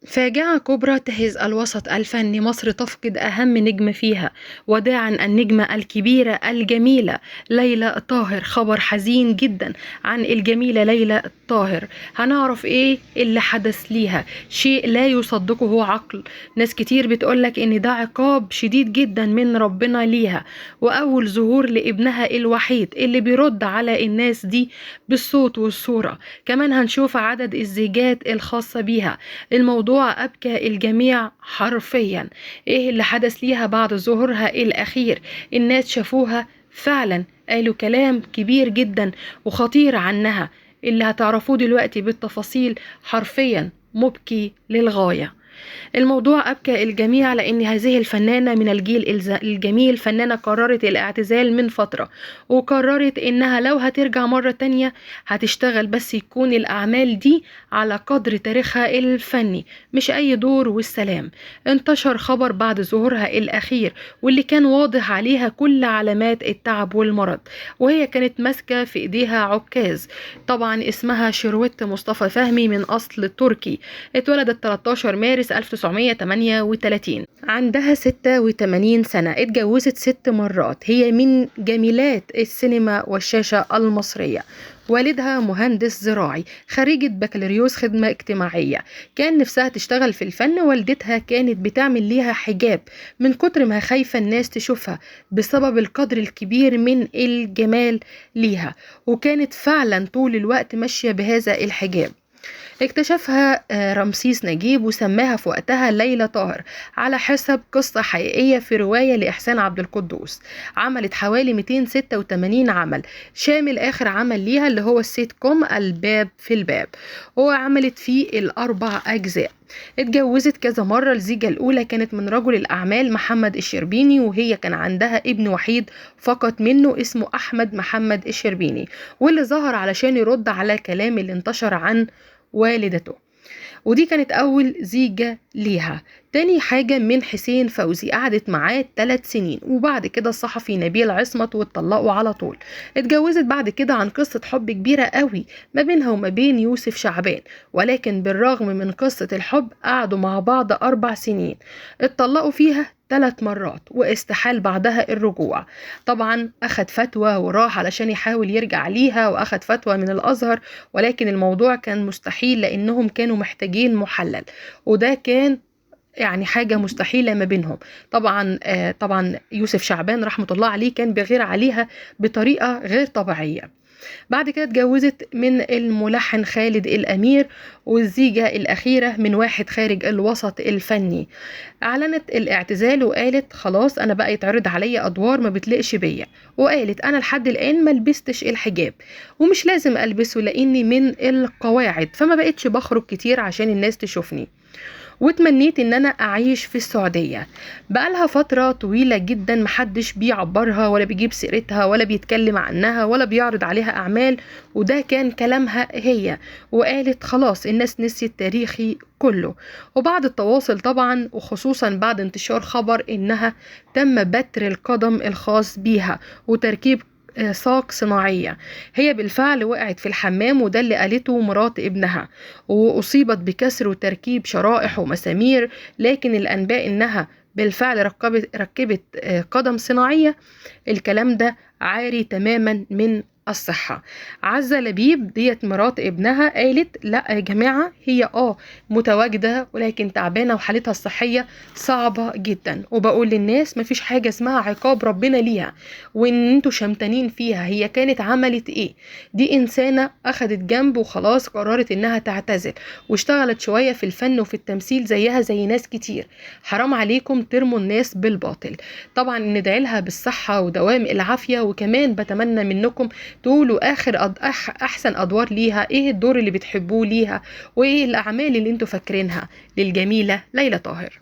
فاجعة كبرى تهز الوسط الفني، مصر تفقد أهم نجم فيها. وداعا النجمة الكبيرة الجميلة ليلى طاهر. خبر حزين جدا عن الجميلة ليلى طاهر. هنعرف ايه اللي حدث ليها، شيء لا يصدقه عقل. ناس كتير بتقولك ان ده عقاب شديد جدا من ربنا ليها، وأول ظهور لابنها الوحيد اللي بيرد على الناس دي بالصوت والصورة. كمان هنشوف عدد الزيجات الخاصة بيها. الموضوع أبكى الجميع حرفيا. ايه اللي حدث ليها بعد ظهورها الأخير؟ الناس شافوها فعلا، قالوا كلام كبير جدا وخطير عنها، اللي هتعرفوه دلوقتي بالتفاصيل حرفيا مبكي للغاية. الموضوع أبكى الجميع لأن هذه الفنانة من الجيل الجميل، فنانة قررت الاعتزال من فترة، وقررت إنها لو هترجع مرة تانية هتشتغل، بس يكون الأعمال دي على قدر تاريخها الفني، مش أي دور والسلام. انتشر خبر بعد ظهورها الأخير واللي كان واضح عليها كل علامات التعب والمرض، وهي كانت ماسكة في إيديها عكاز. طبعا اسمها شروت مصطفى فهمي، من أصل تركي، اتولدت 13 مارس 1938، عندها 86 سنة، اتجوزت 6 مرات. هي من جميلات السينما والشاشة المصرية. والدها مهندس زراعي، خريجة بكالوريوس خدمة اجتماعية. كان نفسها تشتغل في الفن، والدتها كانت بتعمل ليها حجاب من كتر ما خايفة الناس تشوفها بسبب القدر الكبير من الجمال ليها، وكانت فعلا طول الوقت ماشية بهذا الحجاب. اكتشفها رمسيس نجيب وسماها في وقتها ليلى طاهر على حسب قصة حقيقية في رواية لإحسان عبد القدوس. عملت حوالي 286 عمل، شامل آخر عمل ليها اللي هو السيت كوم الباب في الباب، وعملت فيه ال4 أجزاء. اتجوزت كذا مرة. الزيجة الأولى كانت من رجل الأعمال محمد الشربيني، وهي كان عندها ابن وحيد فقط منه اسمه أحمد محمد الشربيني، واللي ظهر علشان يرد على كلام اللي انتشر عن والدته، ودي كانت أول زيجة ليها. تاني حاجة من حسين فوزي، قعدت معاه 3 سنين، وبعد كده الصحفي نبيل عصمت واتطلقوا على طول. اتجوزت بعد كده عن قصة حب كبيرة قوي ما بينها وما بين يوسف شعبان، ولكن بالرغم من قصة الحب قعدوا مع بعض 4 سنين، اتطلقوا فيها 3 مرات واستحال بعدها الرجوع. طبعا أخد فتوى وراح علشان يحاول يرجع ليها، وأخد فتوى من الأزهر، ولكن الموضوع كان مستحيل لأنهم كانوا محتاجين محلل، وده كان يعني حاجة مستحيلة ما بينهم. طبعا يوسف شعبان رحمة الله عليه كان بيغير عليها بطريقة غير طبيعية. بعد كده اتجوزت من الملحن خالد الأمير، والزيجة الأخيرة من واحد خارج الوسط الفني. أعلنت الاعتزال وقالت خلاص أنا بقى يتعرض عليا أدوار ما بتلقش بيا، وقالت أنا لحد الآن ما لبستش الحجاب ومش لازم ألبسه لأني من القواعد، فما بقتش بخرج كتير عشان الناس تشوفني، وتمنيت ان انا اعيش في السعودية. بقالها فترة طويلة جدا محدش بيعبرها ولا بيجيب سيرتها ولا بيتكلم عنها ولا بيعرض عليها اعمال، وده كان كلامها هي، وقالت خلاص الناس نسيت تاريخي كله. وبعد التواصل طبعا، وخصوصا بعد انتشار خبر انها تم بتر القدم الخاص بيها وتركيب ساق صناعية، هي بالفعل وقعت في الحمام، وده اللي قالته مرات ابنها، وأصيبت بكسر وتركيب شرائح ومسامير، لكن الأنباء إنها بالفعل ركبت قدم صناعية، الكلام ده عاري تماما من الصحة. عزة لبيب ديت مرات ابنها قالت لا يا جماعة، هي متواجدة ولكن تعبانة وحالتها الصحية صعبة جدا، وبقول للناس مفيش حاجة اسمها عقاب ربنا ليها وان انتوا شمتانين فيها. هي كانت عملت ايه؟ دي انسانة اخدت جنب وخلاص قررت انها تعتزل، واشتغلت شوية في الفن وفي التمثيل زيها زي ناس كتير. حرام عليكم ترموا الناس بالباطل. طبعا ندعي لها بالصحة ودوام العافية، وكمان بتمنى منكم تقولوا احسن ادوار ليها، ايه الدور اللي بتحبوه ليها، وايه الاعمال اللي انتوا فاكرينها للجميلة ليلى طاهر.